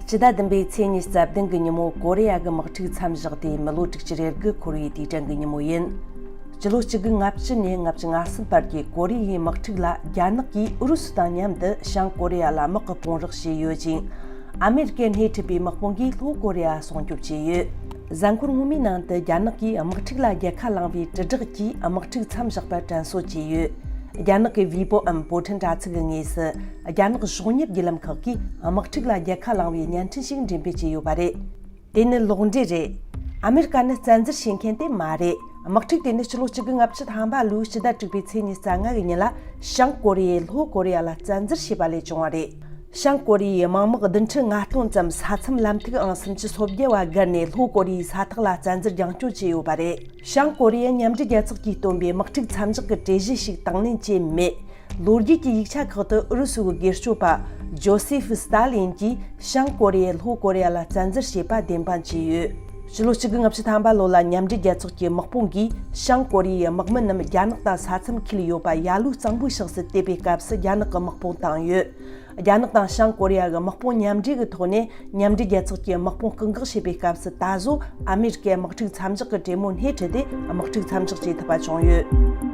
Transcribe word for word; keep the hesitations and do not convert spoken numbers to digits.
ཕྱི་ཟླ་བདུན་པའི་ཚེས་ཉི་ཤུ་རྩ་བདུན་གྱི་ཉིན་མོ་ཀོ་རི་ཡ་གི་དམག་འཁྲུག་མཚམས་བཞག་སྟེ་མི་ལོ་དྲུག་ཅུ་རེ་དགུ་འཁོར་བའི་དུས་དྲན་གྱི་ཉིན་མོ་ཡིན། སྤྱི་ལོ་གཅིག་དགུ་ལྔ་བཅུ་ནས་ལྔ་བཅུ་ང་གསུམ་བར་གྱི་ཀོ་རི་ཡའི་དམག་འཁྲུག་ལ་རྒྱ་ནག་གིས་ཨུ་རུ་སུ་དང་མཉམ་དུ་བྱང་ཀོ་རི་ཡ་ལ་དམག་གི་དཔུང་རོགས་བྱས་ཡོད་ཅིང་། ཨ་མེ་རི་ཀས་སྣེ་ཁྲིད་པའི་དམག་དཔུང་གིས་ལྷོ་ཀོ་རི་ཡ་སྲུང་སྐྱོབ་བྱས་ཡོད། གཟའ་འཁོར་སྔོན་མའི་ནང་དུ་རྒྱ་ནག་གིས་དམག་འཁྲུག་ལ་རྒྱལ་ཁ་བླངས་པའི་དྲིལ་བསྒྲགས་ཀྱིས་དམག་འཁྲུག་མཚམས་བཞག་པར་དྲན་གསོ་བྱས་ཡོད། རྒྱ་ནག་གི་ཝི་པོ་འམ་པོ་ཊན་དྲ་ཚིགས་ཀྱི་ངོས་སུ། རྒྱ་ནག་གཞོགས་གཉེར་བརྒྱུད་ལམ་ཁག་གིས་དམག་འཁྲུག་ལ་རྒྱལ་ཁ་བླངས་པའི་བརྙན་འཕྲིན་ཞིག་འགྲེམས་སྤེལ་བྱས་ཡོད་པ་རེད། དེ་ནི་ལོག་འགྲེལ་རེད། ཨ་མེ་རི་ཀ་ནི་བཙན་འཛུལ་བྱེད་མཁན་དེ་མ་རེད། དམག་འཁྲུག་དེ་ནི་ཕྱི་ལོ་གཅིག་དགུ་ལྔ་བཅུ་ཐམ་པ་ལོའི་ཕྱི་ཟླ་དྲུག་པའི་ཚེས་ཉི་ཤུ་རྩ་ལྔ་གི་ཉིན་ལ་བྱང་ཀོ་རི་ཡས་ལྷོ་ཀོ་རི་ཡ་ལ་བཙན་འཛུལ་བྱས་པ་ལས་བྱུང་བ་རེད། བྱང་ཀོ་རི་ཡའི་དམག་དམག་བདུན་ཁྲི་ལྔ་སྟོང་ཙམ་ས་མཚམས་ལམ་ཐིག་ཨང་སུམ་ཅུ་སོ་བརྒྱད་བ་བརྒལ་ནས་ལྷོ་ཀོ་རི་ཡའི་ས་ཐག་ལ་བཙན་འཛུལ་རྒྱང་སྐྱོད་བྱས་ཡོད་པ་རེད། བྱང་ཀོ་རི་ཡས་མཉམ་འབྲེལ་རྒྱལ་ཚོགས་ཀྱིས་བཏོན་པའི་དམག་འཁྲུག་མཚམས་འཇོག་གི་གྲོས་གཞི་ཞིག་དང་ལེན་བྱས་མེད། ལོ་རྒྱུས་ཀྱི་ཡིག་ཆ་ཁག་ཏུ་ཨུ་རུ་སུའི་སྒེར་གཅོད་པ་ཇོ་སེ་ཧྥི་སྟ་ལིན་གྱིས་བྱང་ཀོ་རི་ཡས་ལྷོ་ཀོ་རི་ཡ་ལ་བཙན་འཛུལ་བྱས་པ་བདེན་དཔང་བྱས་ཡོད། ཕྱི་ལོ་གཅིག་དགུ་ལྔ་བཅུ་ཐམ་པ་ལོ་ལ་མཉམ་འབྲེལ་རྒྱལ་ཚོགས་ཀྱི་དམག་དཔུང་གིས་བྱང་ཀོ་རི་ཡའི་དམག་མི་རྣམས་རྒྱ་ནག་དང་ས་མཚམས་འཁེལ་ཡོད་པ་ཡ་ལོའི་གཙང་པོའི་ཕྱོགས་སུ་བལྟས་པའི་སྐབས་སུ་རྒྱ་ནག་གི་དམག་དཔུང་བཏང་ཡོད། རྒྱ་ནག་དང་བྱང་ཀོ་རི་ཡ་གི་དམག་དཔུང་མཉམ་འབྲེལ་གྱི་ཐོག་ནས་མཉམ་འབྲེལ་རྒྱལ་ཚོགས་ཀྱི་དམག་དཔུང་བསྐུལ་འགག་བྱེད་པའི་སྐབས་སུ་ད་གཟོད་ཨ་མེ་རི་ཀས་དམག་འཁྲུག་མཚམས་འཇོག་གི་གྲོས་མོལ་སྣེ་ཁྲིད་དེ་དམག་འཁྲུག་མཚམས་འཇོག་བྱེད་ཐུབ་པ་བྱུང་ཡོད།